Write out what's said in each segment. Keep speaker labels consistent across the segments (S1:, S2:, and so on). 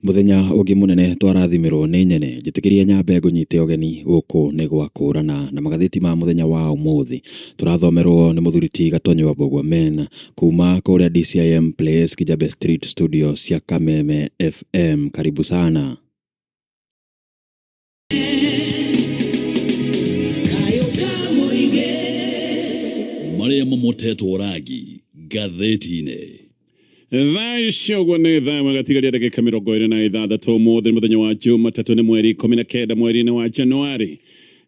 S1: Mũthenya ũngĩ mũnene twarathimirwo nĩ nyene. Njĩtĩkĩria nyambe ngũnyite ũgeni gũkũ nĩ gwa kũrana na magathĩti ma mũthenya wa ũmũthĩ. Tũrathomerwo nĩ mũthuri ti Gatonyo wa Mbũgua Men kuma kũrĩa DCIM Place, Kijabe Street Studio cia Kameme FM. Karibu sana.
S2: Marĩa mamotetwo rangi ngathĩti-inĩ.
S3: Thaa ici ũguo nĩ thaa ĩmwe gatigaria ndagĩka 26. Ũmũthĩ nĩ mũthenya wa Jumatatũ, nĩ mweri 19 mweri-inĩ wa Januari,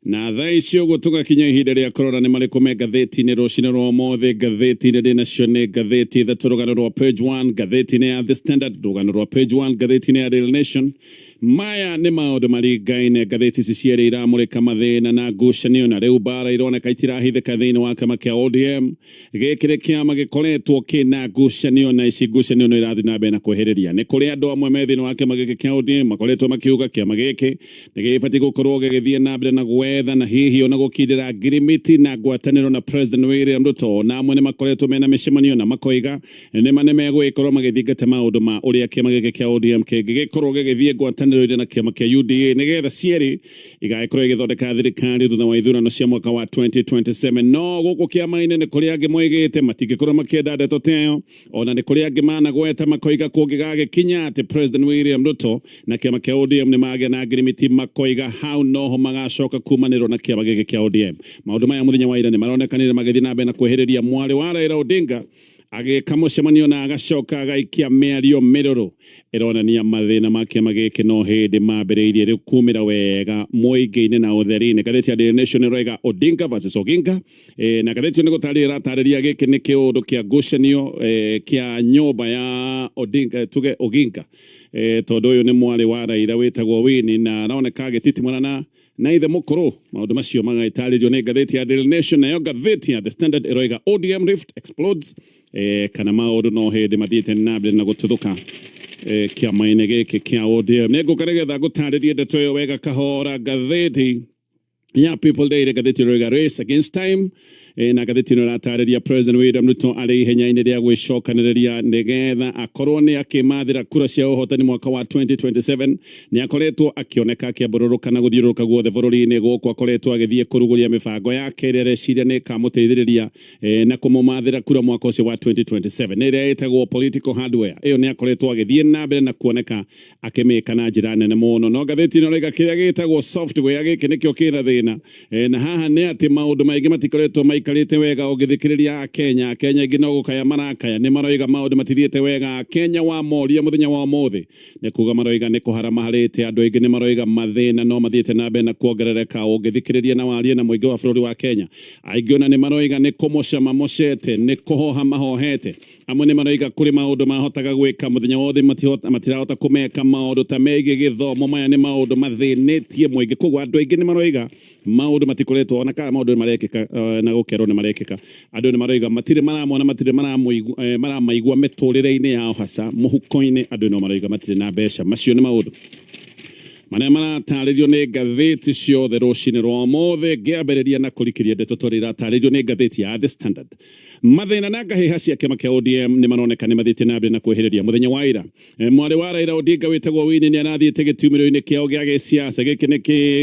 S3: na thaa ici ũguo tũgakinya ihinda rĩa kũrora nĩ marĩkũ me ngathĩti-inĩ rũcinĩ rwa ũmũthĩ. Ngathĩti-inĩ ndĩ nacio nĩ ngathĩti ithatũ: rũgano rwa page 1 ngathĩti-inĩ ya The Standard, rũgano rwa page 1 ngathĩti-inĩ ya Daily Nation. Maya nĩ maũndũ maringaine. Ngathĩti ici cierĩ iramũrĩka mathĩna na ngucanio, na rĩu mbara ironeka itirahithĩka thĩinĩ wa kĩama kĩa ODM. Gĩkĩ nĩ kĩama gĩkoretwo kĩna ngucanio, na ici ngucanio no irathiĩ na mbere na kwĩhĩrĩria. Nĩ kũrĩ andũ amwe me thĩinĩ wa kĩama gĩkĩ kĩa ODM makoretwo makiuga kĩama gĩkĩ nĩ gĩbatiĩ gũkorwo gĩgĩthiĩ na mbere na gwetha na hihi ona gũkindĩra ngirimiti na ngwatanĩro na President William Ruto. Na amwe nĩ makoretwo mena mĩcemanio na makoiga nĩma nĩ megũgĩkorwo magĩthingata maũndũ ma ũrĩa kĩama gĩkĩ kĩa ODM kĩngĩgĩkorwo gĩgĩthiĩ ngwatanĩro-inĩ na kĩama kĩa UDA, nĩgetha cierĩ igagĩkorwo igĩthondeka thirikari thutha wa ithurano cia mwaka wa 2027. No gũkũ kĩama-inĩ nĩ kũrĩ angĩ moigĩte matingĩkorwo makĩenda ndeto ta ĩyo. Ona nĩ kũrĩ angĩ managweta makoiga kũngĩgagĩkinya atĩ President William Ruto na kĩama kĩa ODM nĩ magĩa na ngirimiti, makoiga hau noho magacoka kumanĩrwo na kĩama gĩkĩ kĩa ODM. Maũndũ maya mũthenya wa ira nĩ maronekanire magĩthiĩ na mbere na kwĩhĩrĩria, mwarĩ wa Raila Odinga agĩka mũcemanio na agacoka agaikia mĩario mĩrũrũ ĩronania mathĩna ma kĩama gĩkĩ no hĩndĩ mambĩrĩirie rĩu kumĩra wega mũingĩ-inĩ na ũtheri-inĩ. Ngathĩti ya Daily Nation ĩroiga Odinga versus Oginga, na ngathĩti ĩyo nĩ gũtarĩria ĩratarĩria gĩkĩ nĩ kĩũndũ kĩa ngucanio kĩa nyũmba ya Odinga, tuge Oginga, tondũ ũyũ nĩ mwarĩ wa Raila wĩtagwo Winnie, na aroneka agĩtitimũrana na ithe mũkũrũ. Maũndũ macio magagĩtarĩrio nĩ ngathĩti ya Daily Nation. Nayo ngathĩti ya The Standard ĩroiga ODM rift explodes, kana maũndũ no hĩndĩ mathiĩte na mbere na gũtuthũka kĩama-inĩ gĩkĩ kĩa ODM. Nĩ ngũka nĩgetha ngũtarĩrie ndeto ĩyo wega kahora. Ngathĩti ya People Daily, ngathĩti ĩroiga race against time, na ngathĩti ĩno ĩratarĩria President William Ruto arĩ ihenya-inĩ rĩa gwĩcokanĩrĩria nĩgetha akorwo nĩ akĩmathĩra kura cia ũhotani mwaka wa 2027. Nĩ akoretwo akĩoneka akĩambũrũrũka na gũthiũrũrũka guothe bũrũri-inĩ. Gũkũ akoretwo agĩthiĩ kũrugũria mĩbango yake ĩrĩa areciria nĩ ĩkamũteithĩrĩria na kũmũmathĩra kura mwaka ũcio wa 2027, nĩ ĩrĩa ĩtagwo political hardware. Ĩyo nĩ akoretwo agĩthiĩ na mbere na kuoneka akĩmĩka na njĩra nene mũno. No ngathĩti ĩno ĩroiga kĩrĩa gĩtagwo software gĩkĩ nĩkĩo kĩna thĩna, na haha nĩ atĩ maũndũ maingĩ matikoretwo maikarĩte wega. Ũngĩthikĩrĩria Akenya, Akenya aingĩ no gũkaya marakaya, nĩ maroiga maũndũ matithiĩte wega. Akenya wamoria mũthenya wa ũmũthĩ nĩ kuga maroiga nĩ kũhara maharĩte. Andũ aingĩ nĩ maroiga mathĩna no mathiĩte na mbere na kuongerereka. Ũngĩthikĩrĩria na warie na mũingĩ wa bũrũri wa Kenya, aingĩ ona nĩ maroiga nĩ kũmoca mamocete, nĩ kũhoha mahohete. Amwe nĩ maroiga kũrĩ maũndũ mahotaga gwĩka mũthenya wothe matirahota kũmeka, maũndũ ta megiĩ gĩthomo. Maya nĩ maũndũ mathĩnĩtie mũingĩ. Koguo andũ aingĩ nĩ maroiga maũndũ matikoretwo, ona kana maũndũ nĩ marekĩka na gũkerwo nĩ marekĩka, andũ nĩ maroiga matirĩ maramona, matirĩ maramaigua mĩtũrĩre-inĩ yao, hasa mũhuko-inĩ. Andũ no maroiga matirĩ na mbeca. Macio nĩ maũndũ marĩa maratarĩrio nĩ ngathĩti ciothe rũcinĩ rwa ũmũthĩ. Ngĩambĩrĩria na kũrikĩria ndeto tũrĩa iratarĩrio nĩ ngathĩti ya The Standard, mathĩna na ngahĩha cia kĩama kĩa ODM nĩ maroneka nĩ mathiĩte na mbere na kwĩhĩrĩria. Mũthenya wa ira, mwarĩ wa Raila Odinga wĩtagwo Winnie nĩ arathiĩte gĩtumĩro-inĩ kĩao gĩa gĩsiasa. Gĩkĩ nĩ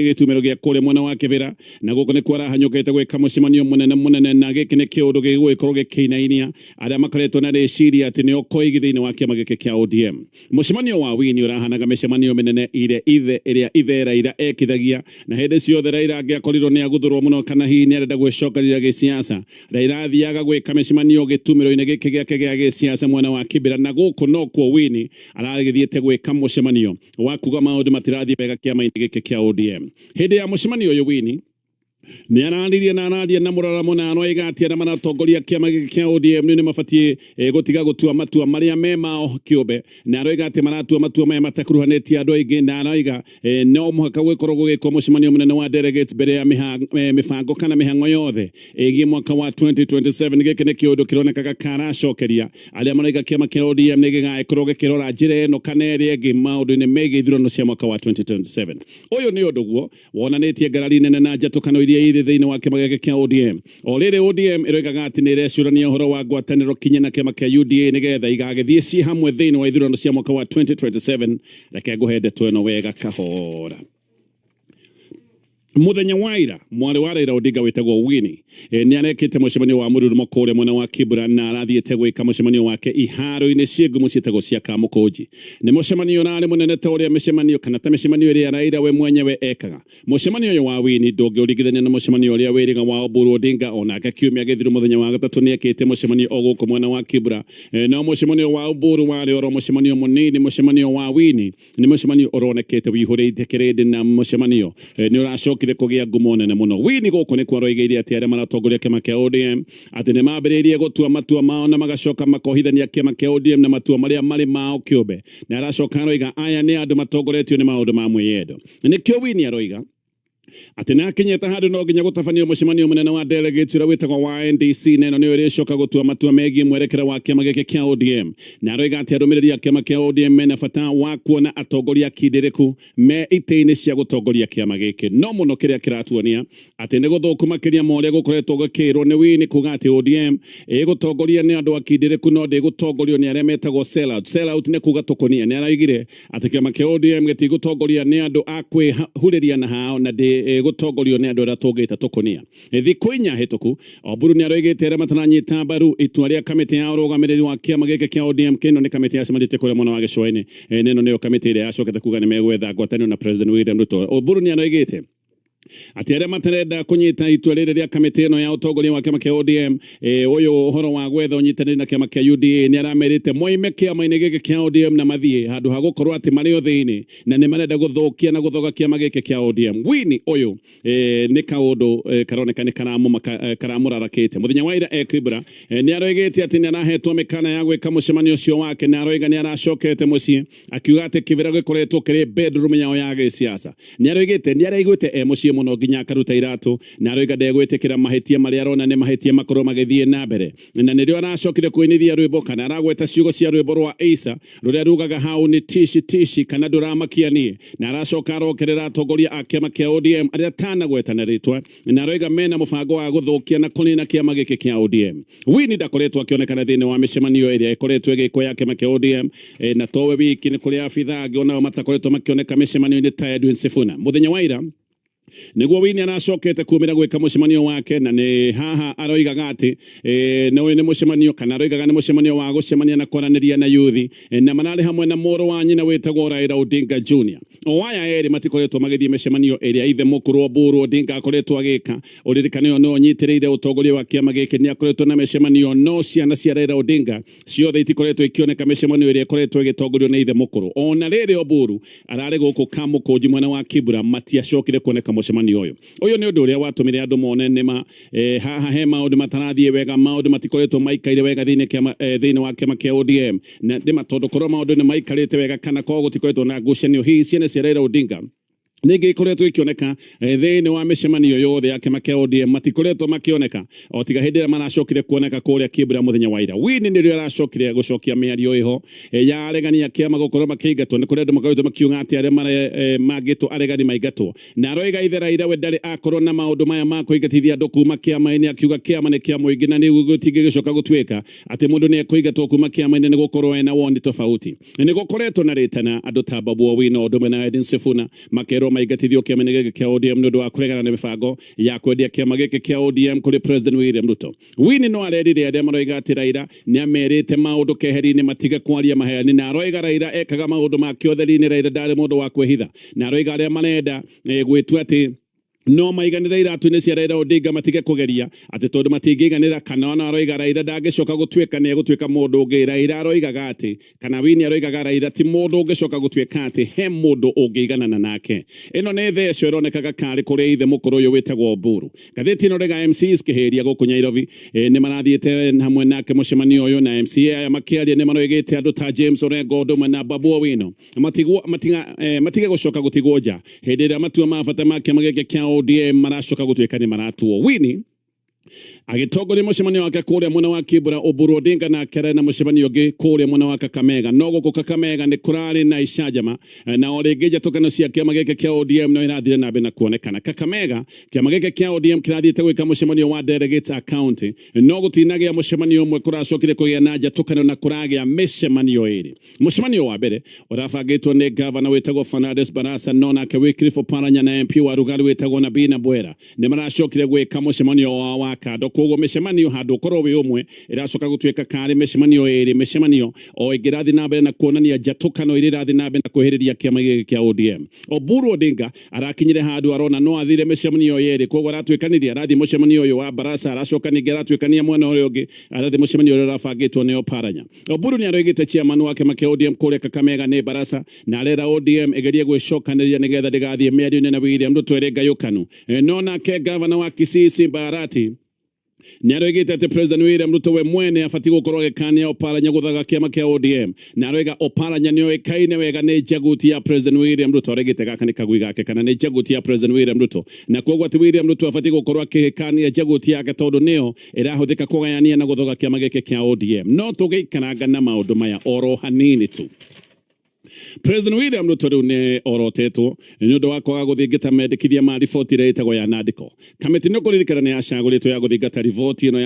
S3: gĩtumĩro gĩa kũrĩa mwena wa Kĩbĩra, na gũkũ nĩkuo arahanyũkĩte gwĩka mũcemanio mũnene mũnene, na gĩkĩ nĩ kĩũndũ gĩgũgĩkorwo gĩkĩinainia arĩa makoretwo na rĩciria atĩ nĩo koigi thĩinĩ wa kĩama gĩkĩ kĩa ODM. Mũcemanio wa Winnie ũrahanaga mĩcemanio mĩnene ĩrĩa ithe ĩrĩa ithe Raila ekithagia, na hĩndĩ ciothe Raila angĩakorirwo nĩ aguthũrwo mũno kana hihi nĩ arenda gwĩcokanĩrĩria gĩsiasa, Raila athiaga gwĩka mĩcemanio gĩtumĩro-inĩ gĩkĩ gĩake gĩa gĩsiasa mwena wa Kibera. Na gũkũ nokuo Winnie aragĩthiĩte gwĩka mũcemanio wa kuga maũndũ matirathiĩ wega kĩama-inĩ gĩkĩ kĩa ODM. Hĩndĩ ya mũcemanio ũyũ, Winnie nĩ araririe na araria na mũraramo, na aroiga atĩ arĩa maratongoria kĩama gĩkĩ kĩa ODM nĩ mabatiĩ gũtiga gũtua matua marĩa me mao kĩũmbe, na aroiga atĩ maratua matua maya matakuruhanĩtie andũ aingĩ, na aroiga no mũhaka gwĩkorwo gũgĩkwo mũcemanio mũnene wa delegates mbere ya mĩbango kana mĩhang'o yothe ĩgiĩ mwaka wa 2027. Gĩkĩ nĩ kĩũndũ kĩronekaga karacokeria arĩa maroiga kĩama kĩa ODM nĩ gĩgagĩkorwo gĩkĩrora njĩra ĩno kana ĩrĩa ĩngĩ maũndũ-inĩ megiĩ ithurano cia mwaka wa 2027. Ũyũ nĩ ũndũ guo wonanĩtie ngarari nene na njatũkano iria iria irĩ thĩinĩ wa kĩama gĩake kĩa ODM. O rĩrĩ ODM ĩroigaga atĩ nĩ ĩrecũrania ũhoro wa ngwatanĩro kinya na kĩama kĩa UDA nĩgetha igagĩthiĩ ciĩ hamwe thĩinĩ wa ithurano cia mwaka wa 2027. Reke ngũhe ndeto ĩno wega kahora. Muthenya wa ira mwarĩ wa Raila Odinga wĩtagwo Winnie nĩ arekĩte mũcemanio wa mũrurumo kũrĩa mwena wa Kibra na arathiĩte gwĩka mũcemanio wake iharo-inĩ ciĩ ngumo ciĩtagwo cia Kamũkũnji. Nĩ mũcemanio ũrarĩ mũnene ta ũrĩa mĩcemanio kana ta mĩcemanio ĩrĩa Raila we mwenyewe ekaga. Mũcemanio ũyũ wa Winnie ndũngĩũringithania na mũcemanio ũrĩa wĩrĩga wa Oburu Odinga, onake kiumia gĩthiru mũthenya wa gatatũ nĩekĩte mũcemanio o gũkũ mwena wa Kibra. No mũcemanio wa Oburu warĩ oro mũcemanio mũnini, mũcemanio wa Winnie nĩ mũcemanio ũronekete wĩihũrĩte kĩrĩndĩ na mũcemanio nĩ ũracokire kũgĩa ngumo nene mũno. Winnie gũkũ nĩkuo aroigĩire atĩ arĩa maratongoria kĩama kĩa ODM atĩ nĩ mambĩrĩirie gũtua matua mao na magacoka makohithania kĩama kĩa ODM na matua marĩa marĩ mao kĩũmbe, na aracoka aroiga aya nĩ andũ matongoretio nĩ maũndũ ma mwĩyendo. Nĩkĩo Winnie aroiga atĩ nĩ akinyĩte handũ no nginya gũtabanio mũcemanio mũnene wa delegates ũrĩa wĩtagwo wa NDC, na ĩno nĩyo ĩrĩcoka gũtua matua megiĩ mwerekera wa kĩama gĩkĩ kĩa ODM. Na aroiga atĩ arũmĩrĩri a kĩama kĩa ODM mena bata wa kuona atongoria akindĩrĩku me itĩ-inĩ cia gũtongoria kĩama gĩkĩ. No mũno kĩrĩa kĩratuonia atĩ nĩ gũthũku makĩria ma ũrĩa gũkoretwo gũkĩrwo nĩ Winnie kuga atĩ ODM ĩgũtongoria nĩ andũ akindĩrĩku no ndĩgũtongorio nĩ arĩa metagwo sellout. Sellout nĩ kuga tũkũnia. Nĩ araigire atĩ kĩama kĩa ODM gĩtigũtongoria nĩ andũ a kwĩhurĩria na hao na ndĩgũtongorio nĩ andũ arĩa tũngĩta tũkũnia. Thikũ inya hĩtũku Oburu nĩ aroigĩte arĩa mataranyita mbaru itua rĩa kamĩtĩ ya ũrũgamĩrĩri wa kĩama gĩkĩ kĩa ODM kĩno nĩ kamĩtĩ yacemanĩtie kũrĩa mwena wa gĩcũa-inĩ, na ĩno nĩyo kamĩtĩ ĩrĩa yacokete kuga nĩ megwetha ngwatanĩro na President William Ruto. Oburu nĩ aroigĩte atĩ arĩa matarenda kũnyita itua rĩrĩ rĩa kamĩtĩ ĩno ya ũtongoria wa kĩama kĩa ODM, ũyũ ũhoro wa gwetha ũnyitanĩri na kĩama kĩa UDA, nĩ aramerĩte moime kĩama-inĩ gĩkĩ kĩa ODM na mathiĩ handũ ha gũkorwo atĩ marĩ o thĩinĩ na nĩ marenda gũthũkia na gũthoga kĩama gĩkĩ kĩa ODM. Winnie ũyũ nĩ kaũndũ karoneka nĩ karamũrarakĩte. Mũthenya wa ira e Kibra nĩ aroigĩte atĩ nĩ arahetwo mĩkana ya gwĩka mũcemanio ũcio wake, na aroiga nĩ aracokete mũciĩ akiuga atĩ Kibra gĩkoretwo kĩrĩ bedroom yao ya gĩsiasa. Nĩ aroigĩte nĩ araiguĩte e mũciĩ mũno nginya akaruta iratũ, na aroiga ndegwĩtĩkĩra mahĩtia marĩa arona nĩ mahĩtia makorwo magĩthiĩ na mbere, na nĩrĩo aracokire kũinithia rwĩmbo kana aragweta ciugo cia rwĩmbo rwa Isa rũrĩa rugaga hau nĩ tishi tishi kana ndũramakia niĩ, na aracoka arokerera atongoria a kĩama kĩa ODM arĩa atanagweta na rĩtwa, na aroiga mena mũbango wa gũthũkia na kũnina kĩama gĩkĩ kĩa ODM. Winnie ndakoretwo akĩonekana thĩinĩ wa mĩcemanio ĩrĩa ĩkoretwo ĩgĩkwo ya kĩama kĩa ODM, na towe wiki nĩ kũrĩ abithaa angĩ onao matakoretwo makĩoneka mĩcemanio-inĩ ta Edwin Sifuna. Mũthenya wa ira nĩguo Winnie aracokete kumĩra gwĩka mũcemanio wake, na nĩ haha aroigaga atĩ nĩ ũyũ nĩ mũcemanio kana aroigaga nĩ mũcemanio wa gũcemania na kwaranĩria na yuthi, na mararĩ hamwe na mũrũ wa nyina wĩtagwo Raila Odinga Junior. O aya erĩ matikoretwo magĩthiĩ mĩcemanio ĩrĩa ithe mũkũrũ Oburu Odinga akoretwo agĩka. Ũririkane ũyũ nĩwe ũnyitĩrĩire ũtongoria wa kĩama gĩkĩ, nĩ akoretwo na mĩcemanio, no ciana cia Raila Odinga ciothe itikoretwo ikĩoneka mĩcemanio ĩrĩa ĩkoretwo ĩgĩtongorio nĩ ithe mũkũrũ. Ona rĩrĩ Oburu ararĩ gũkũ Kamũkũnji mwena wa Kibra, matiacokire kuoneka mũcemanio ũyũ. Ũyũ nĩ ũndũ ũrĩa watũmire andũ mone nĩma haha he maũndũ matarathiĩ wega, maũndũ matikoretwo maikaire wega thĩinĩ wa kĩama kĩa ODM, na nĩma tondũ korwo maũndũ nĩ maikarĩte wega kana korwo gũtikoretwo na ngucanio, hihi ciana cia Raila Odinga ningĩ ikoretwo ikĩoneka thĩinĩ wa mĩcemanio yothe ya kĩama kĩa ODM, matikoretwo makĩoneka o tiga hĩndĩ ĩrĩa maracokire kuoneka kũrĩa Kibra mũthenya wa ira. Winnie nĩrĩo aracokire gũcokia mĩario ĩho ya aregani a kĩama gũkorwo makĩingatwo. Nĩ kũrĩ andũ makoretwo makiuga atĩ arĩa mangĩtwo aregani maingatwo, na aroiga ithe Raila we ndarĩ akorwo na maũndũ maya ma kũingatithia andũ kuma kĩama-inĩ, akiuga kĩama nĩ kĩa mũingĩ na nĩ gũtingĩgĩcoka gũtuĩka atĩ mũndũ nĩ ekũingatwo kuma kĩama-inĩ nĩ gũkorwo ena woni tofauti. Nĩ gũkoretwo na rĩtana andũ ta Babu Owino ũndũ ũmwe na Edwin Sifuna makerwo maingatithio kĩama-inĩ gĩkĩ kĩa ODM nĩ ũndũ wa kũregana na mĩbango ya kwendia kĩama gĩkĩ kĩa ODM kũrĩ President William Ruto. Winnie no arerire arĩa maroiga atĩ Raila nĩ amerite maũndũ keheri-inĩ matige kwaria maheni, na aroiga Raila ekaga maũndũ make ũtheri-inĩ, Raila ndarĩ mũndũ wa kwĩhitha, na aroiga arĩa marenda gwĩtua atĩ no maiganĩre iratũ-inĩ cia Raila Odinga matige kũgeria atĩ tondũ matingĩiganĩra, kana ona aroiga Raila ndangĩcoka gũtuĩka nĩ egũtuĩka mũndũ ũngĩ. Raila aroigaga atĩ kana Winnie aroigaga Raila ti mũndũ ũngĩcoka gũtuĩka atĩ he mũndũ ũngĩiganana nake. Ĩno nĩ theco ĩronekaga karĩ kũrĩ ithe mũkũrũ ũyũ wĩtagwo Oburu. Ngathĩti ĩno rĩga MCs kĩhĩria gũkũ Nyairobi nĩ marathiĩte hamwe nake mũcemanio ũyũ, na MCA aya makĩaria nĩ maroigĩte andũ ta James Orengo ũndũ ũmwe na Babu Owino matige gũcoka gũtigwo nja hĩndĩ ĩrĩa matua ma bata ma kĩama gĩkĩ kĩa ODM maracoka gũtuĩka nĩ maratuo. Winnie Agĩtongoria mũcemanio wake kũrĩa mwena wa Kibra, Oburu Odinga nake arĩ na mũcemanio ũngĩ kũrĩa mwena wa Kakamega. No gũkũ Kakamega nĩ kũrarĩ na icanjama, na o rĩngĩ njatũkano cia kĩama gĩkĩ kĩa ODM no irathire na mbere na kuonekana. Kakamega, kĩama gĩkĩ kĩa ODM kĩrathiĩte gwĩka mũcemanio wa delegates a county, no gũtinagĩa mũcemanio ũmwe, kũracokire kũgĩa na njatũkano na kũragĩa mĩcemanio ĩrĩ. Mũcemanio wa mbere ũrabangĩtwo nĩ gavana wĩtagwo Fernandes Barasa, no nake Wycliffe Oparanya na MP wa Rugali wĩtagwo Nabina Bwera nĩ maracokire gwĩka mũcemanio wao wa kando. Koguo mĩcemanio handũ ũkorwo wĩ ũmwe ĩracoka gũtuĩka karĩ mĩcemanio ĩrĩ, mĩcemanio o ĩngĩ ĩrathiĩ na mbere na kuonania njatũkano iria irathiĩ na mbere na kwĩhĩrĩria kĩama gĩkĩ kĩa ODM. Oburu Odinga arakinyire handũ arona no athire mĩcemanio yerĩ, koguo aratuĩkanirie, arathiĩ mũcemanio ũyũ wa Barasa, aracoka ningĩ aratuĩkania mwena ũrĩa ũngĩ, arathiĩ mũcemanio ũrĩa ũrabangĩtwo nĩ Oparanya. Oburu nĩ aroigĩte chairman wa kĩama kĩa ODM kũrĩa Kakamega nĩ Barasa, na arera ODM ĩgerie gwĩcokanĩrĩria nĩgetha ndĩgathiĩ mĩario-inĩ na William Ruto ĩrĩ ngayũkanu. No nake gavana wa Kisii Simba Arati nĩ aroigĩte atĩ President William Ruto we mwene abatiĩ gũkorwo agĩkania Oparanya gũthaga kĩama kĩa ODM, na aroiga Oparanya nĩ oĩkaine wega nĩ njaguti ya President William Ruto. Aroigĩte gaka nĩ kagui gake kana nĩ njaguti ya President William Ruto, na koguo atĩ William Ruto abatiĩ gũkorwo akĩkania njaguti yake tondũ nĩyo ĩrahũthĩka kũgayania na gũthoga kĩama gĩkĩ kĩa ODM. No tũgĩikaranga na maũndũ maya oro hanini tu, President William Ruto rĩu nĩ orotetwo nĩ ũndũ wa kwaga gũthingata mendekithia ma riboti ĩrĩa ĩtagwo ya Nandiko. Kamĩtĩ nĩ kũririkana nĩ yacagũrĩtwo ya gũthingata riboti ĩno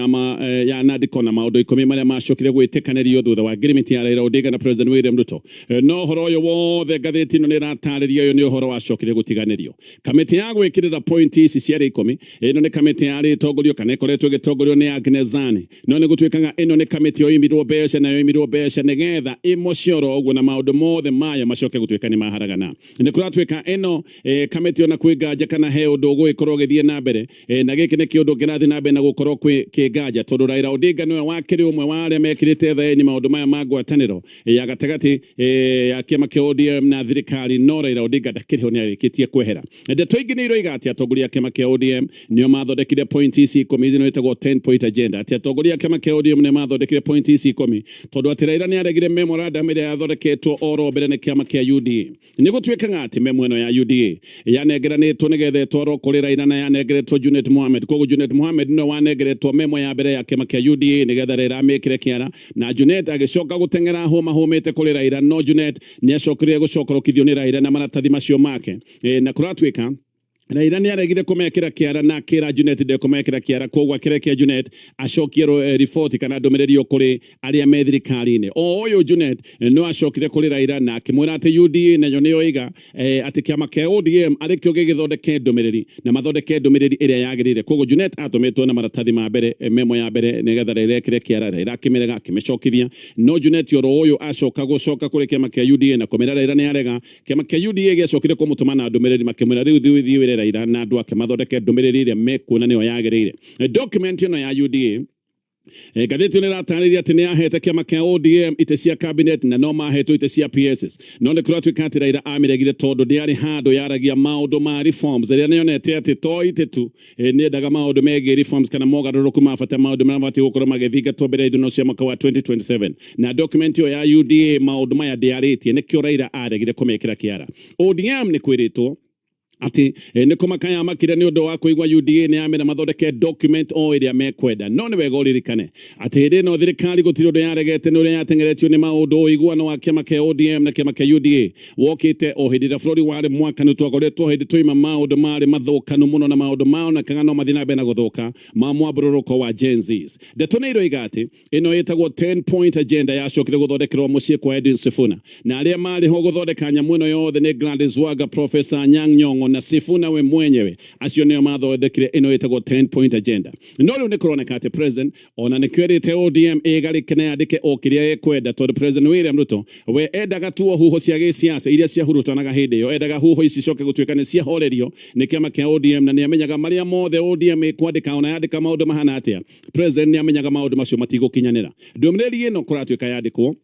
S3: ya Nandiko na maũndũ 10 marĩa macokire gwĩtĩkanĩrio thutha wa ngirimiti ya Raila Odinga na President William Ruto. No ũhoro ũyũ wothe ngathĩti ĩno nĩ ĩratarĩria, ũyũ nĩ ũhoro wacokire gũtiganĩrio. Kamĩtĩ ya gwĩkĩrĩra point ici ciarĩ 10, ĩno nĩ kamĩtĩ yarĩ ĩtongorio kana ĩkoretwo ĩgĩtongorio nĩ Agnes Zani, no nĩ gũtuĩkaga ĩno nĩ kamĩtĩ yoimirwo mbeca na yoimirwo mbeca nĩgetha ĩmũcioro ũguo na maũndũ mothe mayo macoke gũtuĩka nĩ maharagana. Nĩ kũratuĩka ĩno kamĩtĩ ona kwĩ nganja kana he ũndũ ũgũgĩkorwo ũgĩthiĩ na mbere, na gĩkĩ nĩ kĩũndũ kĩrathiĩ na mbere na gũkorwo kwĩ kĩnganja, tondũ Raila Odinga nĩwe wakĩrĩ ũmwe wa arĩa mekĩrĩte thaĩni maũndũ maya ma ngwatanĩro ya gatagatĩ ya kĩama kĩa ODM na thirikari, no Raila Odinga ndakĩrĩ ho, nĩ arĩkĩtie kwehera. Ndeto ingĩ nĩ iroiga atĩ atongoria a kĩama kĩa ODM nĩo mathondekire point ici 10, ici nĩ ĩtagwo 10 point agenda, atĩ atongoria a kĩama kĩa ODM nĩ mathondekire point ici 10 tondũ atĩ Raila nĩ aregire memorandum ĩrĩa yathondeketwo oro mbere nĩ kĩama kĩa UDA. Nĩ gũtuĩkaga atĩ memo ĩno ya UDA yanengeranĩtwo nĩgetha ĩtwarwo kũrĩ Raila na yanengeretwo Junet Mohamed. Koguo Junet Mohamed nĩwe wanengeretwo memo ya mbere ya kĩama kĩa UDA nĩgetha Raila amĩkĩre kĩara, na Junet agĩcoka gũteng'era hũma hũmĩte kũrĩ Raila, no Junet nĩ acokire gũcokorokithio nĩ Raila na maratathi macio make. Na kũratuĩka Raila nĩ aregire kũmekĩra kĩara na akĩra Junet ndekũmekĩra kĩara, koguo akĩrekia Junet acokie riboti kana ndũmĩrĩri kũrĩ arĩa me thirikari-inĩ. O ũyũ Junet no acokire kũrĩ Raila na akĩmwĩra atĩ UDA nayo nĩyo ĩiga atĩ kĩama kĩa ODM arĩ kĩo gĩgĩthondeke ndũmĩrĩri na mathondeke ndũmĩrĩri ĩrĩa yagĩrĩire. Koguo Junet atũmĩtwo na maratathi ma mbere, memo ya mbere, nĩgetha Raila ekĩre kĩara. Raila akĩmĩrega, akĩmĩcokithia, no Junet oro ũyũ acoka gũcoka kũrĩ kĩama kĩa UDA na kũmĩra Raila nĩ arega. Kĩama kĩa UDA gĩacokire kũmũtũma na ndũmĩrĩri makĩmwĩra rĩu thiĩ wĩre Raila na andũ ake mathondeke ndũmĩrĩri ĩrĩa mekuona nĩyo yagĩrĩire. Document ĩno ya UDA, ngathĩti ĩno ĩratarĩria atĩ nĩ yahete kĩama kĩa ODM itĩ cia cabinet na no mahetwo itĩ cia PSs, no nĩ kũratuĩka atĩ Raila amĩregire tondũ ndĩarĩ handũ yaragia maũndũ ma reforms ĩrĩa nĩyonete atĩ to itĩ tu, nĩendaga maũndũ megiĩ reforms kana mogarũrũku ma bata, maũndũ marĩa mabatiĩ gũkorwo magĩthingatwo mbere ya ithurano cia mwaka wa 2027, na document ĩyo ya UDA maũndũ maya ndĩarĩtie, nĩkĩo Raila aregire kũmekĩra kĩara. ODM nĩ kwĩrĩtwo atĩ nĩ kũmaka yamakire nĩ ũndũ wa kũigua UDA nĩ yamĩra mathondeke document o ĩrĩa mekwenda. No nĩ wega ũririkane atĩ hĩndĩ ĩno thirikari gũtirĩ ũndũ yaregete, nĩ ũrĩa yateng'eretio nĩ maũndũ. Ũiguano wa kĩama kĩa ODM na kĩama kĩa UDA wokĩte o hĩndĩ ĩrĩa bũrũri warĩ mwakanu, twakoretwo hĩndĩ twaima maũndũ marĩ mathũkanu mũno na maũndũ maonekaga no mathiĩ na mbere na gũthũka ma mwambũrũrũko wa Gen Zs. Ndeto nĩ iroiga atĩ ĩno ĩtagwo 10 point agenda yacokire gũthondekerwo mũciĩ kwa Edwin Sifuna, na arĩa marĩ ho gũthondeka nyamũ ĩno yothe nĩ Gladys Wanga, Professor Anyang' Nyong'o na Sifuna we mwenyewe. Acio nĩo mathondekire ĩno ĩtagwo 10 point agenda. No rĩu nĩ kũroneka atĩ president ona nĩkĩo erĩte ODM ĩgarĩke na yandĩke o kĩrĩa ĩkwenda, tondũ President William Ruto we endaga tu o huho cia gĩsiasa iria ciahurutanaga hĩndĩ ĩyo, endaga huho ici coke gũtuĩka nĩ ciahorerio nĩ kĩama kĩa ODM, na nĩ amenyaga marĩa mothe ODM ĩkwandĩka, ona yandĩka maũndũ mahana atĩa, president nĩ amenyaga maũndũ macio matigũkinyanĩra. Ndũmĩrĩri ĩno kũratuĩka yandĩkwo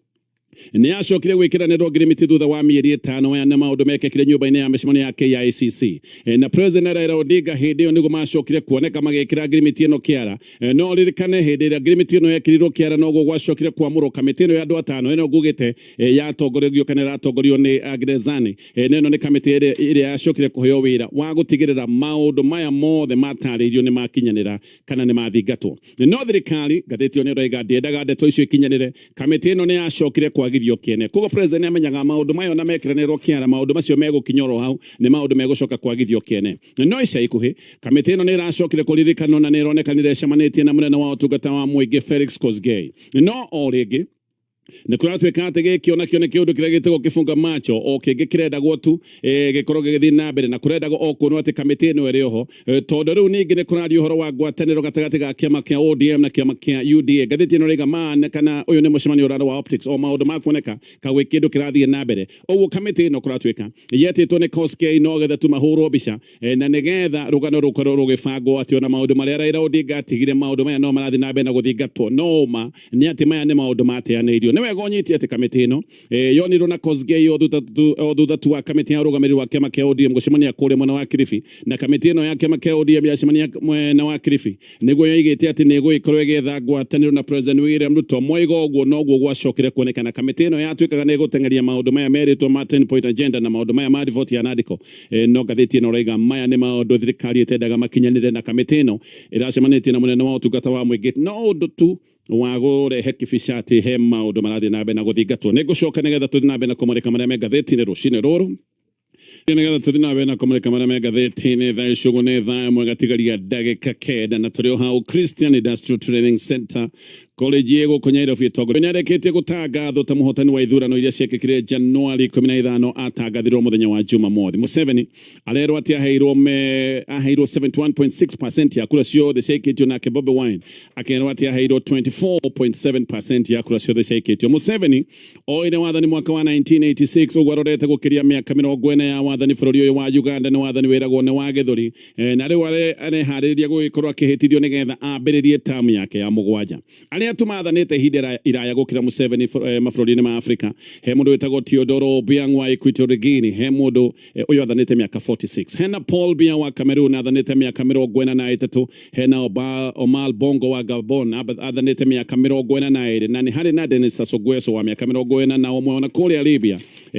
S3: Nĩ acokire gwĩkĩranĩrwo ngirimiti thutha wa mĩeri 5. Aya nĩ maũndũ mekĩkire nyũmba-inĩ ya mĩcemanio ya KICC na President Raila Odinga. Hĩndĩ ĩyo nĩguo macokire kuoneka magĩkĩra ngirimiti ĩno kĩara. No ririkane hĩndĩ ĩrĩa ngirimiti ĩno yekĩrirwo kĩara, noguo gwacokire kwamũrwo kamĩtĩ ĩno ya andũ 5 ĩno ngugĩte yatongoregio kana ĩratongorio nĩ Gerezani. Na ĩno nĩ kamĩtĩ ĩrĩa yacokire kũheo wĩra wa gũtigĩrĩra maũndũ maya mothe matarĩirio nĩ makinyanĩra kana nĩ mathingatwo. No thirikari, ngathĩti ĩyo nĩ ĩroiga, ndĩendaga ndeto icio ikinyanĩre. Kamĩtĩ ĩno nĩ yacokire kwagithio kĩene. Koguo president nĩ amenyaga maũndũ maya ona mekĩranĩrwo kĩara, maũndũ macio megũkinya oro hau, nĩ maũndũ megũcoka kwagithio kĩene. No ica ikuhĩ kamĩtĩ ĩno nĩ ĩracokire kũririkanwo na nĩ ĩronekanire ĩcemanĩtie na mũnene wa ũtungata wa mũingĩ Felix Kosgei. No o rĩngĩ nĩ kũratuĩka atĩ gĩkĩ onakĩo nĩ kĩũndũ kĩrĩa gĩtagwo kĩbunga macho, o kĩngĩ kĩrendagwo tu gĩkorwo gĩgĩthiĩ na mbere, na kũrendagwo o kuonwo atĩ kamĩtĩ ĩno ĩrĩ oho, tondũ rĩu ningĩ nĩ kũrario ũhoro wa ngwatanĩro gatagatĩ ga kĩama kĩa ODM na kĩama kĩa UDA. Ngathĩti ĩno ĩraiga ma kana ũyũ nĩ mũcemanio ũrarĩ wa optics, o maũndũ ma kuoneka kagwĩ kĩndũ kĩrathiĩ na mbere. Ũguo kamĩtĩ ĩno kũratuĩka yetĩtwo nĩ Koskei no getha tu mahũrwo mbica na nĩgetha rũgano rũkorwo rũgĩbangwo atĩ ona maũndũ marĩa Raila Odinga atigire, maũndũ maya no marathiĩ na mbere na gũthingatwo. No ũma nĩ atĩ maya nĩ maũndũ mateanĩirio. Nĩ wega ũnyite atĩ kamĩtĩ ĩno yonirwo na Kosgei o thutha tu wa kamĩtĩ ya ũrũgamĩrĩri wa kĩama kĩa ODM gũcemania kũrĩa mwena wa Kilifi. Na kamĩtĩ ĩno ya kĩama kĩa ODM yacemania mwena wa Kilifi nĩguo yoigĩte atĩ nĩ ĩgũgĩkorwo ĩgĩetha ngwatanĩro na President William Ruto. Moiga ũguo noguo gwacokire kuonekana kamĩtĩ ĩno yatuĩkaga nĩ ĩgũteng'eria maũndũ maya merĩtwo ma 10 point agenda na maũndũ maya ma riboti ya NADCO. No ngathĩti ĩno ĩraiga maya nĩ maũndũ thirikari ĩtendaga makinyanĩre, na kamĩtĩ ĩno ĩracemanĩtie na mũnene wa ũtungata wa mũingĩ no ũndũ tu wa kũrehe kĩbica atĩ he maũndũ marathiĩ na mbere na gũthingatwo. Nĩ ngũcoka nĩgetha tũthiĩ na mbere na kũmũrĩka marĩa me ngathĩti-inĩ rũcinĩ rũrũ, nĩgetha tũthiĩ na mbere na kũmũrĩka marĩa me ngathĩti-inĩ. Thaa ici ũguo nĩ thaa 1 gatigaria ndagĩka 9, na tũrĩ o hau Christian Industrial Training Center College ĩ gũkũ Nairobi. Ĩtongoria nĩ arĩkĩtie gũtangathwo ta mũhotani wa ithurano iria ciekĩkire Januari 15. Atangathirwo mũthenya wa Jumamothi. Museveni arerwo atĩ aheirwo 71.6% ya kura ciothe ciaikĩtio, nake Bobi Wine akerwo atĩ aheirwo 24.7% ya kura ciothe ciaikĩtio. Museveni oire wathani mwaka wa 1986, ũguo arorete gũkĩria mĩaka 40 ya wathani bũrũri ũyũ wa Uganda. Nĩ wathani wĩragwo nĩ wa gĩthũri, na rĩu areharĩrĩria gũgĩkorwo akĩhĩtithio nĩgetha ambĩrĩrie tamu yake ya 7. Arĩa tu mathanĩte ihinda iraya gũkĩra Museveni mabũrũri-inĩ ma Afrika, he mũndũ wĩtagwo Teodoro Obiang wa Equatorial Guinea, he mũndũ ũyũ athanĩte mĩaka 46. Hena Paul Biya wa Cameroon, athanĩte mĩaka 43. Hena Omar Bongo wa Gabon, athanĩte mĩaka 42. Na nĩ harĩ na Denis Sassou Nguesso wa mĩaka 41. Ona kũrĩa Libya,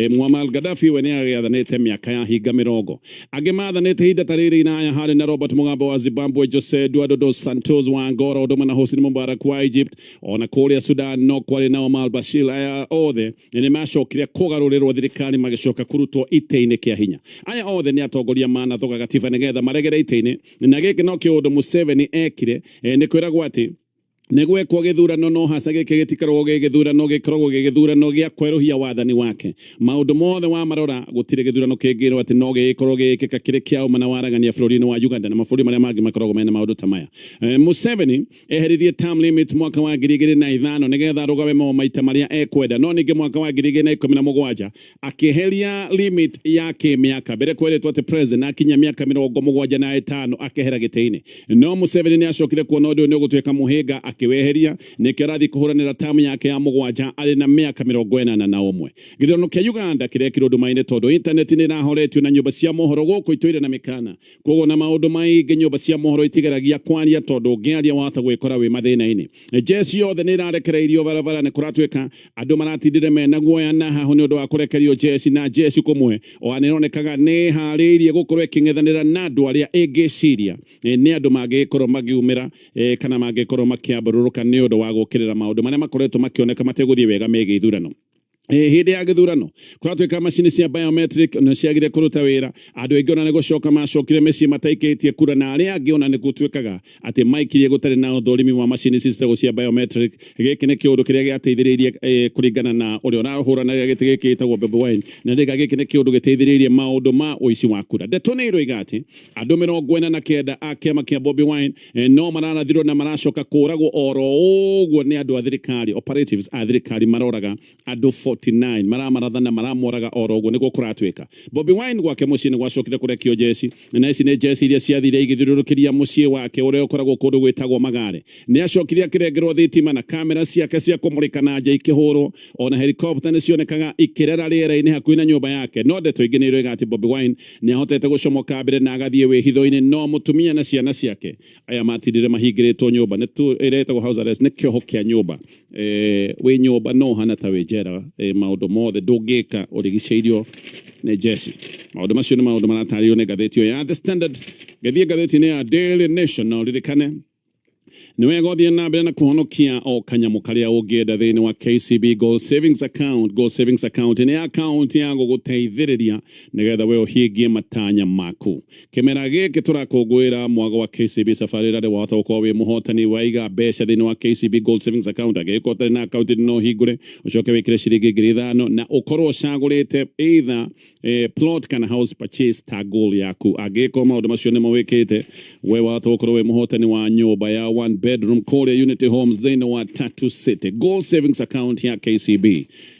S3: Muammar Gaddafi we nĩ agĩathanĩte mĩaka ya hinga 80. Angĩ mathanĩte ihinda ta rĩrĩ inaya harĩ na Robert Mugabe wa Zimbabwe, Jose Eduardo dos Santos wa Angola, ũndũ ũmwe na Hosni Mubarak wa Egypt. Ona kũrĩa Sudan no kwarĩ na Omar Bashir. Aya othe nĩ macokire kũgarũrĩrwo thirikari, magĩcoka kũrutwo itĩ-inĩ kĩa hinya. Aya othe nĩ atongoria manathoga gatiba nĩgetha maregere itĩ-inĩ, na gĩkĩ no kĩũndũ Museveni ekire. Nĩ kwĩragwo atĩ nĩ gwekwo gĩthurano, no haca gĩkĩ gĩtikoragwo gĩ gĩthurano, gĩkoragwo gĩ gĩthurano gĩa kwerũhia wathani wake. Maũndũ mothe wamarora, gũtirĩ gĩthurano kĩngĩrwo atĩ no gĩgĩkorwo gĩgĩkĩka kĩrĩ kĩa ũma na waragania bũrũri-inĩ wa Uganda na mabũrũri marĩa mangĩ makoragwo mena maũndũ ta maya. Museveni eheririe term limit mwaka wa 2005 nĩgetha arũgame mo maita marĩa ekwenda. No ningĩ mwaka wa 2017 akĩeheria limit ya kĩmĩaka. Mbere kwerĩtwo atĩ president akinya mĩaka 75 akehera gĩtĩ-inĩ, no Museveni nĩ acokire kuona ũndũ ũyũ nĩ ũgũtuĩka mũhĩnga, akĩweheria. Nĩkĩo arathiĩ kũhũranĩra tamu yake ya 7 arĩ na mĩaka 81. Gĩthurano kĩa Uganda kĩrekirwo nduma-inĩ tondũ intaneti nĩ ĩrahoretio na nyũmba cia mohoro gũkũ itũire na mĩkana. Koguo na maũndũ maingĩ nyũmba cia mohoro itigeragia kwaria, tondũ ũngĩaria wahota gwĩkora wĩ mathĩna-inĩ. Jeshi yothe nĩ ĩrarekereirio barabara. Nĩ kũratuĩka andũ maratindire mena guoya na haho nĩ ũndũ wa kũrekerio jeshi, na jeshi kũmwe ona nĩ ĩronekaga nĩ ĩharĩirie gũkorwo ĩkĩng'ethanĩra na andũ arĩa ĩngĩciria nĩ andũ mangĩgĩkorwo magiumĩra kana mangĩkorwo makĩambũrũrũka nĩ ũndũ wa gũkĩrĩra maũndũ marĩa makoretwo makĩoneka mategũthiĩ wega megiĩ ithurano. Hĩndĩ ya gĩthurano kũratuĩka macini cia biometric nĩ ciagire kũruta wĩra. Andũ aingĩ ona nĩ gũcoka macokire mĩciĩ mataikĩtie kura, na arĩa angĩ ona nĩ gũtuĩkaga atĩ maikirie gũtarĩ na ũthũrimi wa macini ici citagwo cia biometric. Gĩkĩ nĩ kĩũndũ kĩrĩa gĩateithĩrĩirie, kũringana na ũrĩa ũrahũranĩra gĩtĩ gĩkĩ gĩtagwo Bobi Wine, na rĩga gĩkĩ nĩ kĩũndũ gĩteithĩrĩirie maũndũ ma ũici wa kura. Ndeto nĩ iroiga atĩ andũ 49 a kĩama kĩa Bobi Wine no mararathirwo na maracoka kũragwo oro ũguo nĩ andũ a thirikari. Operatives a thirikari maroraga andũ 49 maramaratha na maramoraga oro ũguo nĩguo kũratuĩka. Bobi Wine gwake mũciĩ nĩ gwacokire kũrekio njeci, na ici nĩ njeci iria ciathire igĩthiũrũrũkĩria mũciĩ wake ũrĩa ũkoragwo kũndũ gwĩtagwo Magare. Nĩ acokire akĩrengerwo thitima na kamera ciake cia kũmũrĩka na nja ikĩhũrwo. Ona helikopta nĩ cionekaga ikĩrera rĩera-inĩ hakuhĩ na nyũmba yake. No ndeto ingĩ nĩ iroiga atĩ Bobi Wine nĩ ahotete gũcomoka mbere na agathiĩ wĩhitho-inĩ, no mũtumia na ciana ciake aya matindire mahingĩrĩtwo nyũmba nĩ tu ĩrĩa ĩtagwo house arrest, nĩ kĩoho kĩa nyũmba. Wĩ nyũmba no ũhana ta wĩ njera, maũndũ mothe ndũngĩka ũrigicĩirio nĩ njeci. Maũndũ macio nĩ maũndũ maratarĩrio nĩ ngathĩti ĩyo ya The Standard. Ngĩthiĩ ngathĩti-inĩ ya Daily Nation na ũririkane nĩ wega ũthiĩ na mbere na kũhonokia o kanyamũ karĩa ũngĩenda thĩinĩ wa KCB Gold Savings Account. Gold Savings Account nĩ account ya gũgũteithĩrĩria nĩgetha we ũhingie matanya maku. Kĩmera gĩkĩ tũrakũngũĩra mwago wa KCB Safari Rally, wahota gũkorwo wĩ mũhotani waiga mbeca thĩinĩ wa KCB Gold Savings Account. Angĩgĩkorwo ũtarĩ na account no ũhingũre ũcoke wĩkĩre ciringi 5,000 na ũkorwo ũcagũrĩte either plot kana house purchase ta goal yaku. Angĩgĩkorwo maũndũ macio nĩmo wĩkĩte, we wahota gũkorwo wĩ mũhotani wa nyũmba ya one bedroom kũrĩa Unity Homes thĩinĩ wa Tatu City. Gold Savings Account ya KCB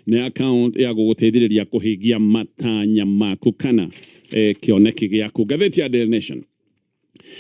S3: nĩ account ya gũgũteithĩrĩria kũhingia matanya maku kana kĩoneki gĩaku. Ngathĩti ya Daily Nation,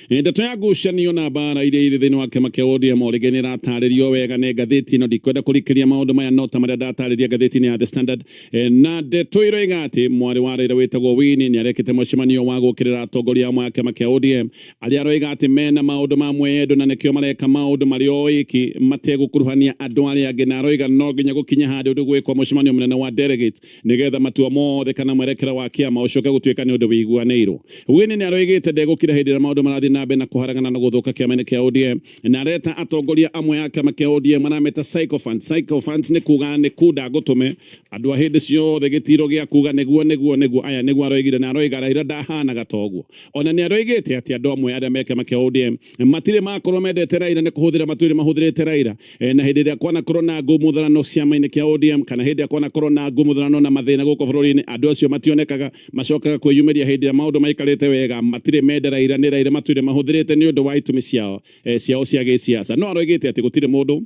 S3: ndeto ya ngucanio na mbara iria irĩ thĩinĩ wa kĩama kĩa ODM o rĩngĩ nĩ ĩratarĩrio wega nĩ ngathĩti ĩno. Ndikwenda kũrikĩria maũndũ maya no ta marĩa ndatarĩria ngathĩti-inĩ ya The Standard. Na ndeto iroiga atĩ mwarĩ wa Raila wĩtagwo Winnie nĩ arekĩte mũcemanio wa gũkĩrĩra atongoria amwe a kĩama kĩa ODM arĩa aroiga atĩ mena maũndũ ma mwĩyendo na nĩkĩo mareka maũndũ marĩ o ĩki mategũkuruhania andũ arĩa angĩ, na aroiga no nginya gũkinya handũ ũndũ gwĩkwo mũcemanio mũnene wa delegates nĩgetha matua mothe kana mwerekera wa kĩama ũcoke gũtuĩka nĩ ũndũ wĩiguanĩirwo. Winnie nĩ aroigĩte ndegũkira hĩndĩ ĩrĩa maũndũ marathiĩ na mbere na kũharagana na gũthũka kĩama-inĩ kĩa ODM, na areta atongoria amwe a kĩama kĩa ODM marameta sycophants. Sycophants nĩ kuga nĩ kunda ngũtũme andũ a hĩndĩ ciothe gĩtiro gĩa kuga nĩguo nĩguo nĩguo aya nĩguo aroigire, na aroiga Raila ndahanaga ta ũguo. Ona nĩ aroigĩte atĩ andũ amwe arĩa me kĩama kĩa ODM matirĩ makorwo mendete Raila nĩ kũhũthĩra matũire mahũthĩrĩte Raila, na hĩndĩ ĩrĩa kwanakorwo na ngũmũtharano ciama-inĩ kĩa ODM kana hĩndĩ ĩrĩa kwanakorwo na ngũmũtharano na mathĩna gũkũ bũrũri-inĩ, andũ acio mationekaga, macokaga kwĩyumĩria hĩndĩ ĩrĩa maũndũ maikarĩte wega. Matirĩ menda Raila, nĩ Raila matũire mahũthĩrĩte nĩ ũndũ wa itũmi ciao ciao cia gĩsiasa. No aroigĩte atĩ gũtirĩ mũndũ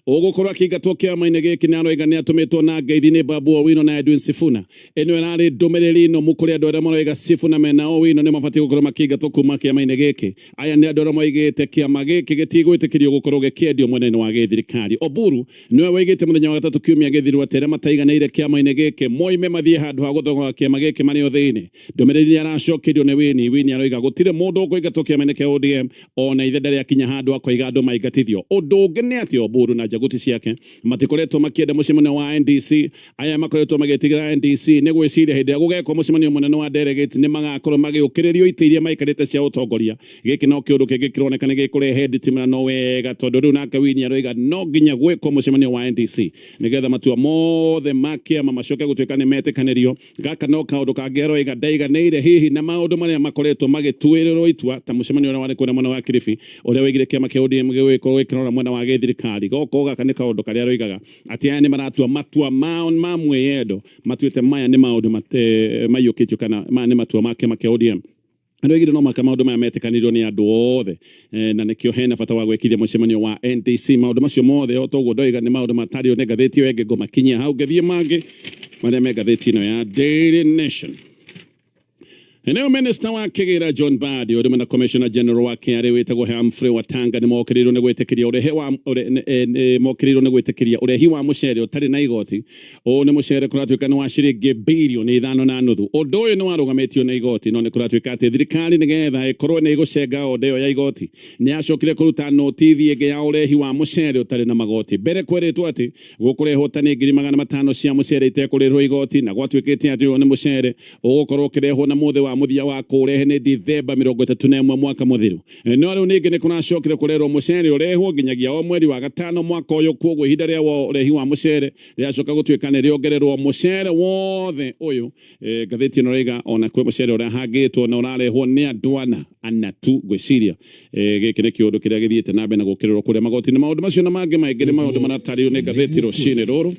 S3: ũgũkorwo akĩingatwo kĩama-inĩ gĩkĩ, na aroiga nĩ atũmĩtwo na ngeithi nĩ Babu Owino na Edwin Sifuna. Ĩno ĩrarĩ ndũmĩrĩri nũmu kũrĩ andũ arĩa maroiga Sifuna mena Owino nĩ mabatiĩ gũkorwo makĩingatwo kuma kĩama-inĩ gĩkĩ. Aya nĩ andũ arĩa moigĩte kĩama gĩkĩ gĩtigwĩtĩkĩrio gũkorwo gĩkĩendio mwena-inĩ wa gĩthirikari. Oburu nĩwe woigĩte mũthenya wa gatatũ kiumia gĩthiru atĩ arĩa mataiganĩire kĩama-inĩ gĩkĩ moime mathiĩ handũ ha gũthogoga kĩama gĩkĩ marĩ o thĩinĩ. Ndũmĩrĩri nĩ aracokeirio nĩ Winnie. Winnie aroiga gũtirĩ mũndũ ũkũingatwo kĩama-inĩ kĩa ODM, ona ithe ndarĩ akinya handũ akoiga andũ maingatithio. Ũndũ ũngĩ nĩ atĩ Oburu na njaguti ciake matikoretwo makĩenda mũcemanio wa NDC. Aya makoretwo magĩtigĩra NDC nĩ gwĩciria hĩndĩ ĩrĩa gũgekwo mũcemanio mũnene wa delegates nĩ magakorwo magĩũkĩrĩrio itĩ iria maikarĩte cia ũtongoria. Gĩkĩ no kĩũndũ kĩngĩ kĩroneka nĩ gĩkũrehe nditimũrano wega, tondũ rĩu nake Winnie aroiga no nginya gwĩkwo mũcemanio wa NDC nĩgetha matua mothe ma kĩama macoke gũtuĩka nĩ metĩkanĩrio. Gaka no kaũndũ kangĩ aroiga ndaiganĩire hihi na maũndũ marĩa makoretwo magĩtuĩrĩrwo itua ta mũcemanio ũrĩa warĩ kũrĩa mwena wa Kilifi ũrĩa wĩgire kĩama kĩa ODM gĩgũgĩkorwo gĩkĩrora mwena wa gĩthirikari. Goko gaka nĩ kaũndũ karĩa aroigaga atĩ aya nĩ maratua matua mao ma mwĩyendo, matuĩte maya nĩ maũndũ maiyũkĩtio kana maya nĩ matua ma kĩama kĩa ODM. Aroigire no maka maũndũ maya metĩkanĩirio nĩ andũ othe, na nĩkĩo hena bata wa gwĩkithia mũcemanio wa NDC. Maũndũ macio mothe o toguo ndoiga nĩ maũndũ matarĩrio nĩ ngathĩti ĩyo ĩngĩ, ngũmakinyia hau ngĩthiĩ mangĩ marĩa me ngathĩti ĩno ya Daily Nation. Eneo Minister wa Kĩgĩra John Mbadi ũrĩ na Commissioner General wa KRA wĩtagwo Humphrey Watanga nĩ mokĩrĩirwo nĩ gwĩtĩkĩria ũrehe wa mokĩrĩirwo nĩ gwĩtĩkĩria ũrehi wa mũcere ũtarĩ na igoti. Ũũ nĩ mũcere kũratuĩka nĩ wa ciringi birioni 5.5. Ũndũ ũyũ nĩ warũgamĩtio nĩ igoti, no nĩ kũratuĩka atĩ thirikari nĩgetha ĩkorwo nĩ ĩgũcenga oda ĩyo ya igoti nĩ yacokire kũruta notithi ĩngĩ ya ũrehi wa mũcere ũtarĩ na magoti. Mbere kwerĩtwo atĩ gũkũrehwo tani 500,000 cia mũcere itekũrĩhwo igoti, na gwatuĩkĩte atĩ ũyũ nĩ mũcere ũgũkorwo ũkĩrehwo na mũthĩ wa mũthia wa kũũrehe nĩ Dithemba 31 mwaka mũthiru. No rĩu ningĩ nĩ kũracokire kũrerwo mũcere ũrehwo nginyagia o mweri wa gatano mwaka ũyũ, kwoguo ihinda rĩa ũrehi wa mũcere rĩacoka gũtuĩka nĩ rĩongererwo mũcere wothe ũyũ. Ngathĩti ĩno ĩroiga ona kwĩ mũcere ũrahangĩtwo na ũrarehwo nĩ andũ ana ana tu. Ngwĩciria gĩkĩ nĩ kĩũndũ kĩrĩa gĩthiĩte na mbere na gũkĩrĩrwo kũrĩa magoti-inĩ. Maũndũ macio na mangĩ maingĩ nĩ maũndũ maratarĩrio nĩ ngathĩti rũcinĩ rũrũ.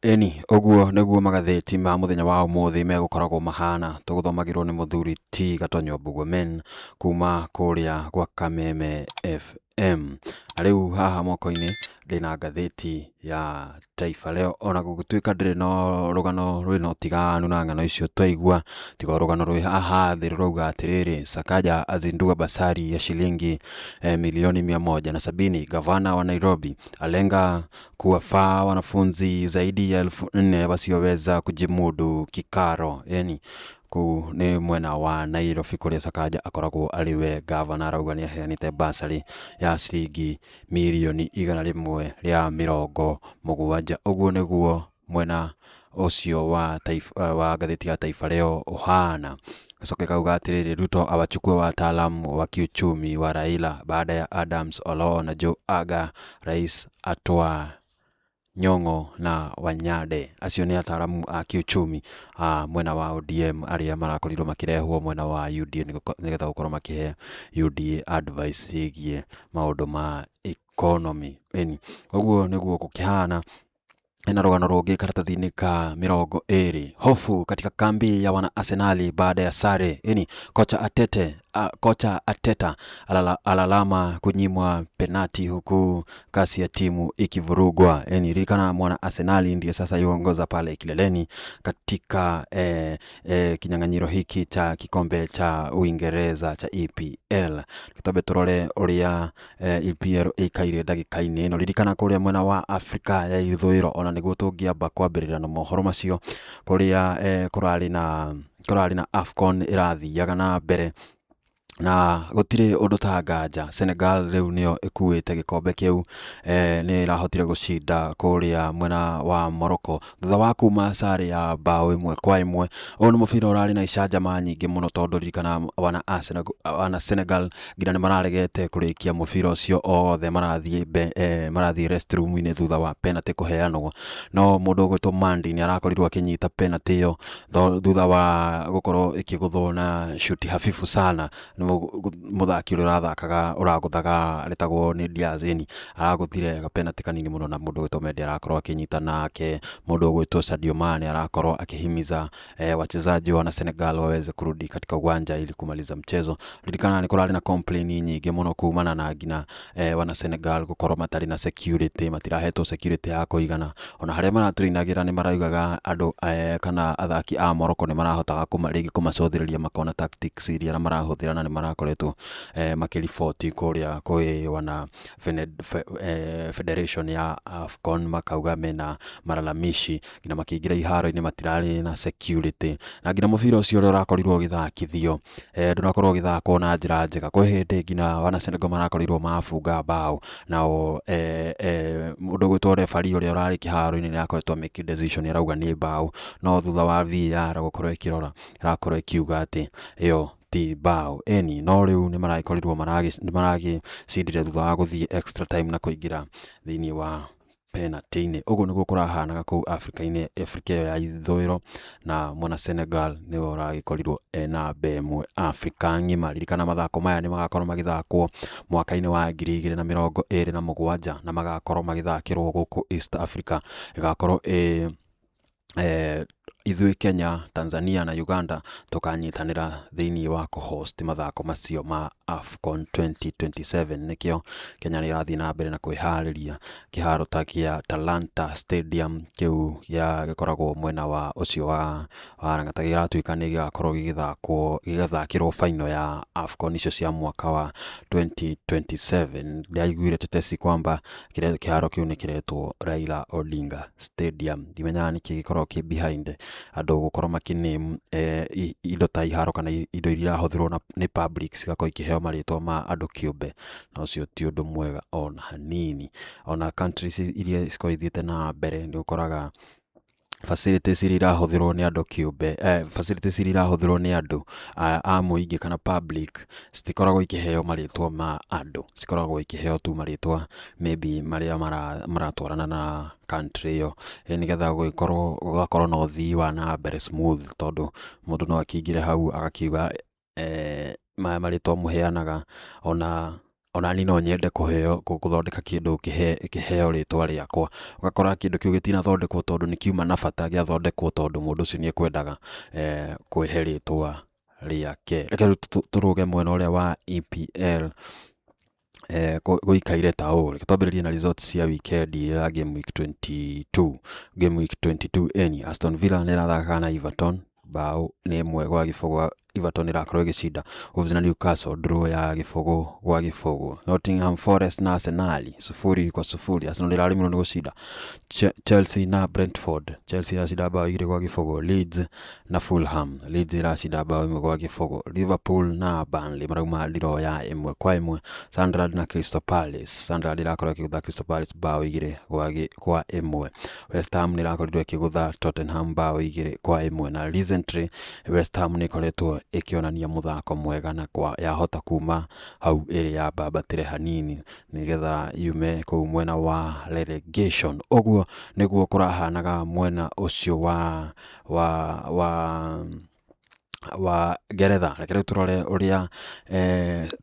S1: Ĩni, ũguo nĩguo magathĩti ma mũthenya wa ũmũthĩ megũkoragwo mahana, tũgũthomagĩrwo nĩ mũthuri T Gatonyo Mbugua Men kuma kũrĩa gwa Kameme FM. ODM. Na rĩu haha moko-inĩ ndĩna ngathĩti ya Taifa Leo, ona gũgĩtuĩka ndĩrĩ na rũgano rwĩna ũtiganu na ng'ano icio twaigua, tiga o rũgano rwĩ haha thĩ rũrauga atĩrĩrĩ, Sakaja azindua basari ya shilingi milioni 170. Gavana wa Nairobi alenga kuwafaa wanafunzi zaidi ya 4,000 wasioweza kujimudu kikaro. Yani kũu nĩ mwena wa Nairobi kũrĩa Sakaja akoragwo arĩ we gavana, arauga nĩ aheanĩte basarĩ ya ciringi mirioni 170. Ũguo nĩguo mwena ũcio wa Taifa, wa ngathĩti ya Taifa Leo ũhana. Gacoka ĩkauga atĩrĩrĩ, Ruto awachukue wataalamu wa kiuchumi wa Raila baada ya Adams Oloo na Joe Aga, rais atwa Nyong'o na Wanyande. Acio nĩ ataramu a kiuchumi a mwena wa ODM arĩa marakorirwo makĩrehwo mwena wa UDA nĩgetha gũkorwo makĩhe UDA advice ĩgiĩ maũndũ ma economy. Ĩni ũguo nĩguo gũkĩhana. Hena rũgano rũngĩ karatathi-inĩ ka 20, hofu katika kambi ya wana Arsenali baada ya sare. Ini kocha Ateta alalama kunyimwa penati huku kasi ya timu ikivurugwa. Yani ririkana mwana Arsenali ndiye sasa yuongoza pale kileleni katika kinyang'anyiro hiki cha kikombe cha Uingereza cha EPL. Tũtambe tũrore ũrĩa EPL ĩikaire ndagĩka-inĩ ĩno. Ririkana kũrĩa mwena wa Afrika ya ithũĩro, ona nĩguo tũngĩamba kwambĩrĩria na mohoro macio, kũrĩa kũrarĩ na AFCON ĩrathiaga na mbere na gũtirĩ ũndũ ta nganja Senegal rĩu nĩyo ĩkuĩte gĩkombe kĩu, nĩ ĩrahotire gũcinda kũrĩa mwena wa Morocco thutha wa kuma sare ya bao 1-1. Ũyũ nĩ mũbira ũrarĩ na icanjama nyingĩ mũno, tondũ ririkana wana Arsenal, wana Senegal nginya nĩ mararegete kũrĩkia mũbira ũcio othe, marathiĩ rest room-inĩ thutha wa penalty kũheanwo, no mũndũ ũgwĩtwo Mandi nĩ arakorirwo akĩnyita penalty ĩyo thutha wa gũkorwo ĩkĩgũthwo na shuti hafifu sana nĩ mũthaki ũrĩa ũrathakaga ũragũthaga aretagwo nĩ Diaz. Ĩni aragũthire gapenalty kanini mũno na mũndũ ũgwĩtwo Mendy arakorwo akĩnyita, nake mũndũ ũgwĩtwo Sadio Mane arakorwo akihimiza wachezaji wana Senegal waweze kurudi katika uwanja ili kumaliza mchezo. Ririkana nĩ kũrarĩ na complain nyingĩ mũno kumana na nginya wana Senegal gũkorwo matarĩ na security, matirahetwo security ya kũigana, ona harĩa maratũinagĩra nĩ maraugaga andũ kana athaki a Morocco nĩ marahotaga rĩngĩ kũmacũthĩrĩria makona tactics iria marahũthĩra, na nĩ marakoretwo makĩriboti kũrĩa kwĩ wana federation ya AFCON, makauga mena malalamishi nginya makĩingĩra iharo-inĩ matirarĩ na security, na nginya mũbira ũcio ũrĩa ũrakorirwo ũgĩthakithio ndũnakorwo ũgĩthakwo na njĩra njega. Kwĩ hĩndĩ nginya wana Senegal marakorirwo mabunga bao, nao mũndũ ũgwĩtwo referee ũrĩa ũrarĩ kĩharo-inĩ nĩ akoretwo make decision, arauga nĩ bao, no thutha wa VAR gũkorwo ĩkĩrora ĩrakorwo ĩkiuga atĩ ĩyo ti bao. Ĩni no rĩu nĩ maragĩkorirwo nĩ maragĩcindire thutha wa gũthiĩ extra time na kũingĩra thĩinĩ wa penalty-inĩ. Ũguo nĩguo kũrahanaga kũu Afrika-inĩ, Afrika ĩyo ya ithũĩro, na mwana Senegal nĩwe ũragĩkorirwo ena namba 1 Afrika ng'ima. Ririkana mathako maya nĩ magakorwo magĩthakwo mwaka-inĩ wa 2027 na magakorwo magĩthakĩrwo gũkũ East Africa, ĩgakorwo ĩ ithuĩ Kenya, Tanzania na Uganda tũkanyitanĩra thĩinĩ wa kũ-host mathako macio ma AFCON 2027. Nĩkĩo Kenya nĩ ĩrathiĩ na mbere na kwĩharĩria kĩharo ta kĩa Talanta Stadium kĩu gĩa gĩkoragwo mwena wa ũcio wa Lang'ata, gĩgatuĩka nĩ gĩgakorwo gĩgĩthakwo gĩgathakĩrwo final ya AFCON icio cia mwaka wa 2027. Ndĩraiguire tetesi kwamba kĩharo kĩu nĩ kĩretwo Raila Odinga Stadium. Ndimenyaga nĩkĩ gĩkoragwo kĩ behind andũ gũkorwo makĩ indo ta iharo kana indo iria irahũthĩrwo nĩ public cigakorwo ikĩheo marĩtwa ma andũ kĩũmbe, na ũcio ti ũndũ mwega ona hanini. Ona countries iria cikoragwo ithiĩte na mbere nĩ ũkoraga facilities iria irahũthĩrwo nĩ andũ kĩũmbe, facilities iria irahũthĩrwo nĩ andũ a mũingĩ kana public citikoragwo ikĩheo marĩtwa ma andũ, cikoragwo ikĩheo tu marĩtwa maybe marĩa maratwarana na country ĩyo, nĩgetha gũgĩkorwo gũgakorwo na ũthii wa na mbere smooth, tondũ mũndũ no akĩingĩre hau agakiuga maya marĩtwa mũheanaga ona niĩ no nyende kũheo gũthondeka kĩndũ kĩheo rĩtwa rĩakwa. Ũgakora kĩndũ kĩu gĩtinathondekwo tondũ nĩ kiuma na bata, gĩathondekwo tondũ mũndũ ũcio nĩ ekwendaga kwĩhe rĩtwa rĩake. Reke rĩu tũrũge mwena ũrĩa wa EPL. Gũikaire ta ũũ. Reke twambĩrĩrie na results cia weekend ya game week 22. Game week 22 eni Aston Villa nĩ ĩrathakaga na Everton, bao nĩ 1-0, Everton ĩrakorwo ĩgĩcinda. Wolves na Newcastle, draw ya 0-0. Nottingham Forest na Arsenal, 0-0, Arsenal ĩraremirwo nĩ gũcinda. Chelsea na Brentford, Chelsea ĩracinda bao 2-0. Leeds na Fulham, Leeds ĩracinda bao 1-0. Liverpool na Burnley marauma draw ya 1-1. Sunderland na Crystal Palace, Sunderland ĩrakorwo ĩkĩgũtha Crystal Palace bao 2-1. West Ham nĩ ĩrakorirwo ĩkĩgũtha Tottenham bao 2-1, na recently West Ham nĩ ĩkoretwo ĩkĩonania mũthako mwega na kwa yahota kuma hau ĩrĩ yambambatĩre hanini nĩgetha yume kũu mwena wa relegation. Ũguo nĩguo kũrahanaga mwena ũcio wa Ngeretha. Reke rĩu tũrore ũrĩa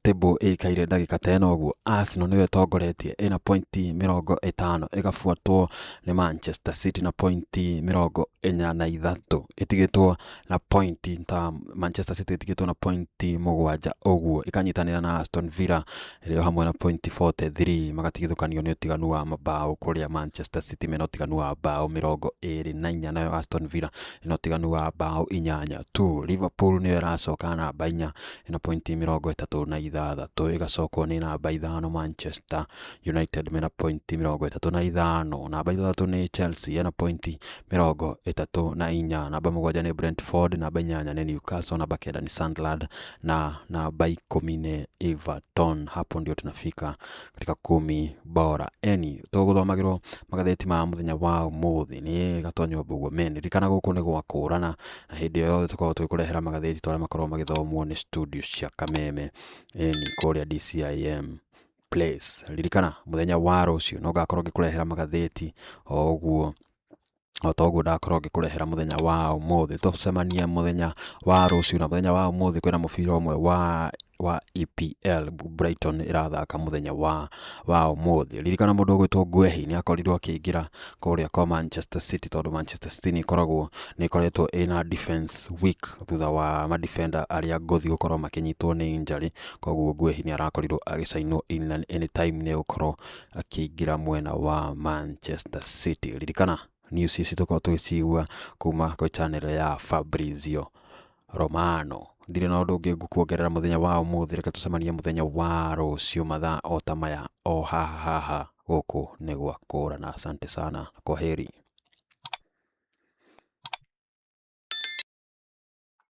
S1: table ĩikaire ndagĩka ta ĩno ũguo. Arsenal nĩyo ĩtongoretie ĩna pointi 50, ĩgabuatwo nĩ Manchester City na pointi 43, ĩtigĩtwo na pointi ta Manchester City ĩtigĩtwo na pointi 7 ũguo, ĩkanyitanĩra na Aston Villa ĩrĩ o hamwe na pointi 43, magatigithũkanio nĩ ũtiganu wa mabao, kũrĩa Manchester City mena ũtiganu wa bao 24, nayo Aston Villa ĩna ũtiganu wa bao 8 tu. Liverpool nĩyo ĩracoka namba 4 ĩna pointi 36, ĩgacokwo nĩ namba 5 Manchester United mena pointi 35, namba 6 nĩ Chelsea ĩna pointi 34, namba 7 nĩ Brentford, namba 8 nĩ Newcastle, namba 9 nĩ Sunderland na namba 10 nĩ Everton. Hapo ndio tunafika katika 10 bora. Eni tũgũthomagĩrwo magathĩti ma mũthenya wa ũmũthĩ nĩ Gatonyo Mbũguo Men. Ririkana gũkũ nĩ gwa kũrana, na hĩndĩ ĩyo yothe tũkoragwo tũgĩkũrehera magathĩti tũrĩa makoragwo magĩthomwo nĩ studio cia Kameme, eni kũrĩa DCIM Place. Ririkana mũthenya wa rũciũ no ngakorwo ngĩkũrehera magathĩti o ũguo, o ta ũguo ndakorwo ngĩkũrehera mũthenya wa ũmũthĩ. Tũcemanie mũthenya wa rũciũ, na mũthenya wa ũmũthĩ kwĩna mũbira ũmwe wa EPL, Brighton ĩrathaka mũthenya wa ũmũthĩ. Ririkana mũndũ ũgwĩtwo Guehi nĩ akorirwo akĩingĩra kũrĩa kwa Manchester City, tondũ Manchester City nĩ ĩkoretwo ĩna defense weak thutha wa madefender arĩa ngũthi gũkorwo makĩnyitwo nĩ injury. Koguo Guehi nĩ arakorirwo agĩcainwo in anytime nĩ egũkorwo akĩingĩra mwena wa Manchester City. Ririkana news ici tũkoragwo tũgĩcigua kuma kwĩ channel ya Fabrizio Romano. Ndirĩ na ũndũ ũngĩ ngũkuongerera mũthenya wa ũmũthĩ, reke tũcemanie mũthenya wa rũciũ mathaa o ta maya o haha haha gũkũ nĩ gwa kũrana. Asante sana, kwaheri.